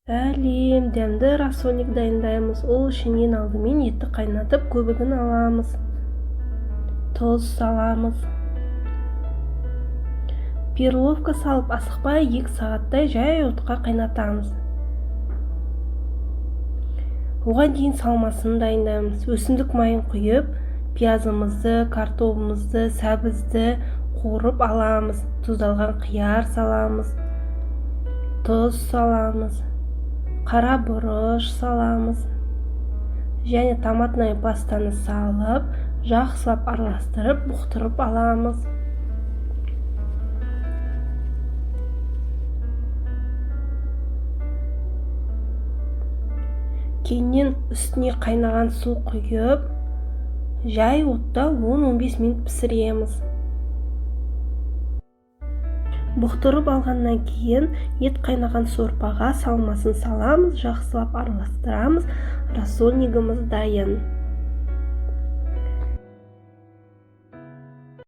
Сәлем! Дәмді рассольник дайындаймыз. Ол үшін ең алдымен етті қайнатып, көбігін аламыз, тұз саламыз, перловка салып, асықпай 2 сағаттай жай отқа қайнатамыз. Оған дейін салмасын дайындаймыз. Өсімдік майын құйып, пиязымызды, картобымызды, сәбізді қуырып аламыз. Тұздалған қияр саламыз, тұз саламыз, қара бұрыш саламыз және томатная пастаны салып, жақсылап араластырып, бұқтырып аламыз. Кейіннен үстіне қайнаған су құйып, жай отта 10-15 минут пісіреміз. Бұқтырып алғаннан кейін ет қайнаған сорпаға салмасын саламыз, жақсылап араластырамыз. Рассольнигіміз дайын.